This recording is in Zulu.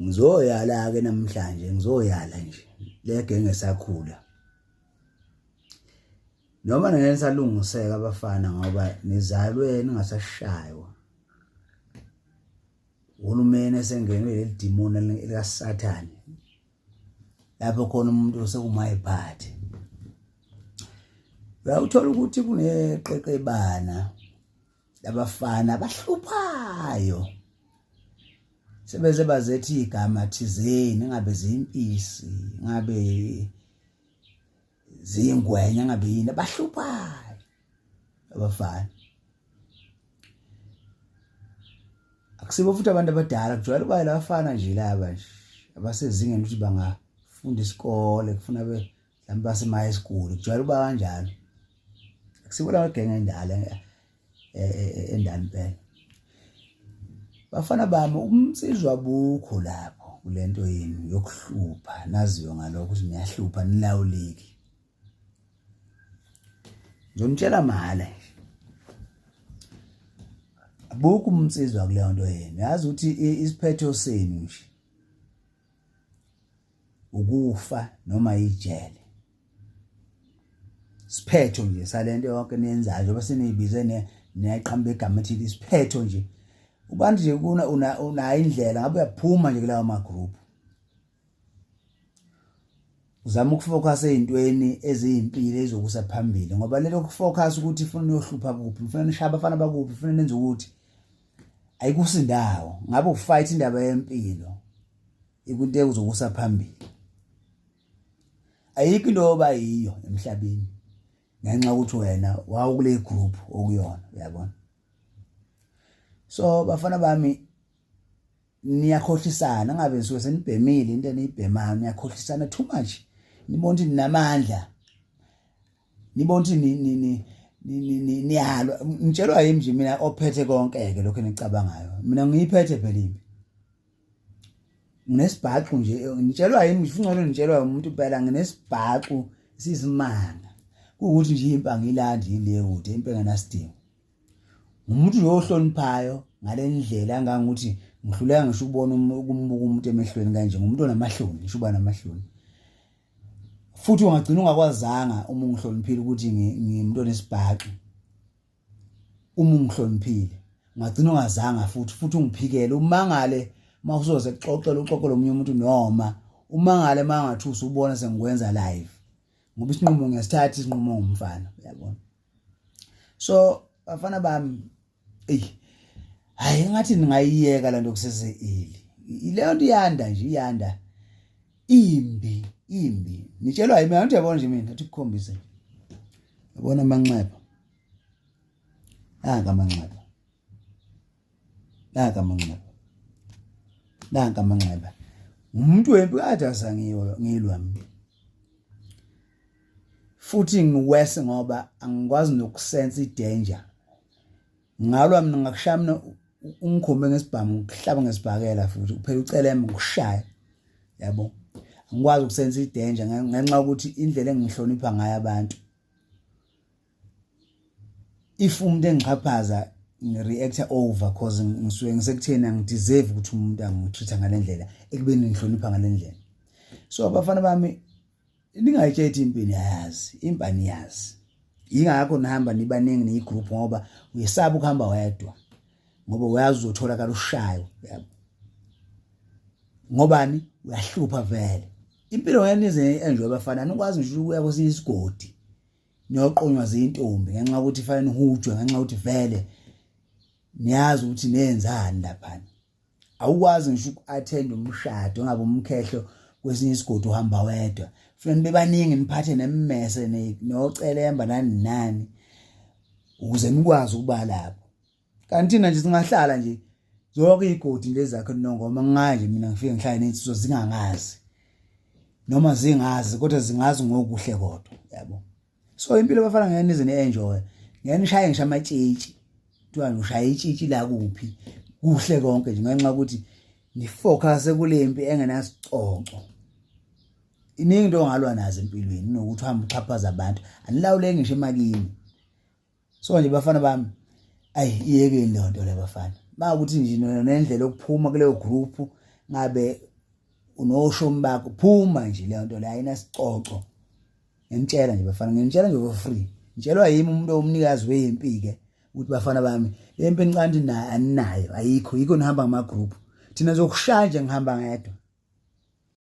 Ngizoyala-ke namhlanje, ngizoyala nje le genge esakhula. Noma ningeke nisalungiseka abafana ngoba nizalwe ningasashaywa. Uhulumeni esengenwe leli dimoni likaSathane lapho khona umuntu sekumayiphathe. Uyawuthola ukuthi kuneqeqebana labafana abahluphayo sebeze bazethi igama thizeni ngabe ziyimpisi ngabe ziyingwenya ngabe yini abahluphayo abafana. Akusibo futhi abantu abadala, kujwayele ukuba labafana nje laba nje abasezingeni ukuthi bangafunda isikole, kufuna be mhlawumbe basema-high school, kujwayele ukuba kanjalo. Akusibo lawa genge endala endala impela. Bafana bami, umnsizwa bukho lapho kulento yenu yokuhlupha, naziwe ngalokho ukuthi niyahlupha nilawuleki. Ngizonitshela mahhala nje. Abukho umnsizwa kuleyo nto yenu. Yazi ukuthi isiphetho senu nje ukufa noma ijele. Siphetho nje salento yonke niyenzayo njengoba seniyibize niyaqamba igama ethi isiphetho nje. Ubantu nje kuna unayo indlela ngabe uyaphuma nje kulawo ma group. Uzama ukufocus ezintweni eziyimpilo ezokusa phambili ngoba lelo kufocus ukuthi ufuna uyohlupha kuphi, ufuna nishaya abafana bakuphi, ufuna nenze ukuthi ayikusindawo. Ngabe ufight indaba yempilo ikunto ekuzokusa phambili. Ayikho into oba yiyo emhlabeni ngenxa yokuthi wena wawukule group okuyona, uyabona. So bafana bami niyakhohlisana, ngabe nisuke senibhemile into eniyibhemayo, niyakhohlisana too much. Nibona ukuthi ninamandla, nibona ukuthi niyalwa. Ngitshelwa yimi nje mina ophethe konke-ke lokho enicabangayo, mina ngiyiphethe phela impi, nginesibhaxu nje. Ngitshelwa yimi nje, ngcono ngitshelwa umuntu impela, nginesibhaxu sisimanga, kuwukuthi nje impi angilandi ile kude, impi engenasidingo. Umuntu nje ohloniphayo ngale ndlela angangokuthi ngihluleka ngisho ukubona ukumbuka umuntu emehlweni kanje, ngumuntu onamahloni, ngisho uba namahloni. Futhi ungagcina ungakwazanga uma ungihloniphile ukuthi ngimuntu onesibhaxu. Uma ungihloniphile ungagcina ungazanga futhi futhi ungiphikele, umangale uma usoze kuxoxela uxoxele omunye umuntu, noma umangale uma ngathusa ubona sengikwenza live, ngoba isinqumo ngiyasithatha isinqumo ngumfana, uyabona. So bafana bami, eyi hayi ngathi ningayiyeka lento kusese early. Leyo nto iyanda nje, iyanda, imbi imbi. Nitshelwa yimi, angithi uyabona nje mina athi kukhombise nje, yabona amanxeba nanka, amanxeba nanka, amanxeba nanka, amanxeba. Umuntu wempi kade asangiyo ngilwa mina futhi ngiwese ngoba angikwazi nokusense i-danger. Ngalwa mina ngakushaya mina, ungikhombe ngesibhamu ngikuhlaba ngesibhakela futhi uphela uceleme ngikushaya, yabo. Angikwazi ukusense i-danger ngenxa yokuthi indlela engihlonipha ngayo abantu, if umuntu engixhaphaza ngi-react over cause ngisuke ngisekutheni angideserve ukuthi umuntu angitreat ngale ndlela ekubeni ngihlonipha ngale ndlela. So abafana bami, ningayitshethi impi, niyayazi impi, aniyazi. Yingakho nihamba nibaningi niyi-group, ngoba uyesaba ukuhamba wedwa ngoba uyazi uzotholakala ushayo, yabo. Ngobani uyahlupha vele impilo ngeke nize enjoy abafana, anikwazi ngisho ukuya kwesinye isigodi niyoqonywa zintombi ngenxa yokuthi fanele nihujwe, ngenxa yokuthi vele niyazi ukuthi nenzani laphana. Awukwazi ngisho uku-attend umshado ngabe umkhehlo kwesinye isigodi uhamba wedwa, kufanele nibe baningi niphathe nemmese nocelemba nani nani ukuze nikwazi ukuba lapho. Kanti thina nje singahlala nje zonke iy'godi lezi zakhe nongoma nganje, mina ngifike ngihlale ney'nsizwa zingangazi noma zingazi kodwa zingazi ngokuhle kodwa, yabo. So impilo bafana ngeke nize ni-enjoy, ngeke nishaye ngisho amatshitshi, kuthiwa ushaya itshitshi la kuphi, kuhle konke nje ngenxa yokuthi nifocus kule mpi engenasiconco. Iningi into ongalwa nazo empilweni nokuthi uhambe uxhaphaza abantu, anilawuleki ngisho emakini. So nje bafana bami, ayi iyekeni leyo nto le bafana, makuthi nje nendlela yokuphuma kuleyo group. ngabe unoshomi bakho, phuma nje leyo nto leyo, ayinasicoco. Ngimtshela nje bafana, ngimtshela nje for free, ngitshelwa yimi umuntu omnikazi wempi ke ukuthi bafana bami, le mpi enicanti nayo aninayo, ayikho, yikho nihamba ngama group. Thina zokushaya nje, ngihamba ngedwa.